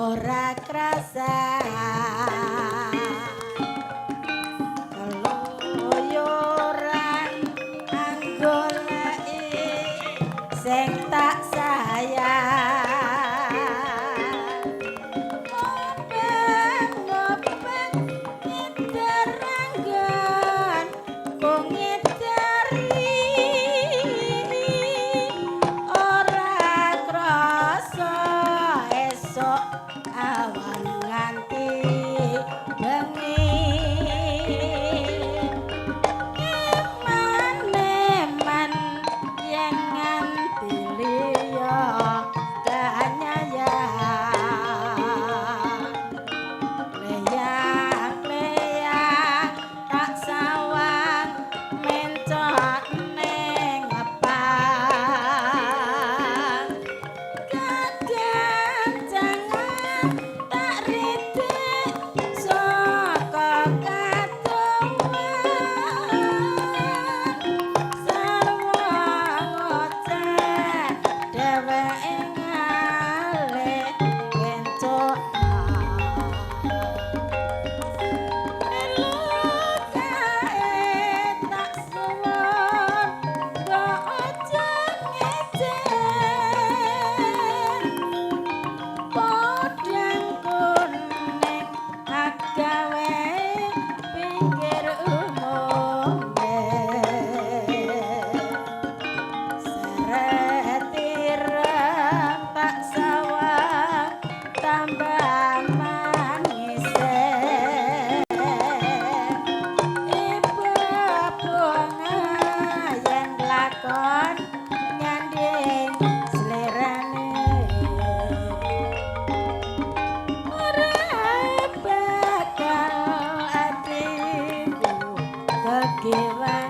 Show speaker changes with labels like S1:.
S1: Ora krasa keluyuran anggoleki sing tak sayang. Ngopeng-ngopeng ngider anggon ku ngideri ora krasa esuk awan nganti bengi. Eman-eman yen nganti liya kanyayang. Leyang-leyang tak sawang mencok ning ngepang. Kagancangan tak ridik saka kadowan. Sarwa ngoceh dheweke ngalih kencokan. Elu kae tak suwun mbok aja ngece. Podang kuning agawe pinggir umume. Seret ireng tak sawang tambah manise. Ibu bunga yen lakon nyanding slerane. Ora bakal atiku kekiwan.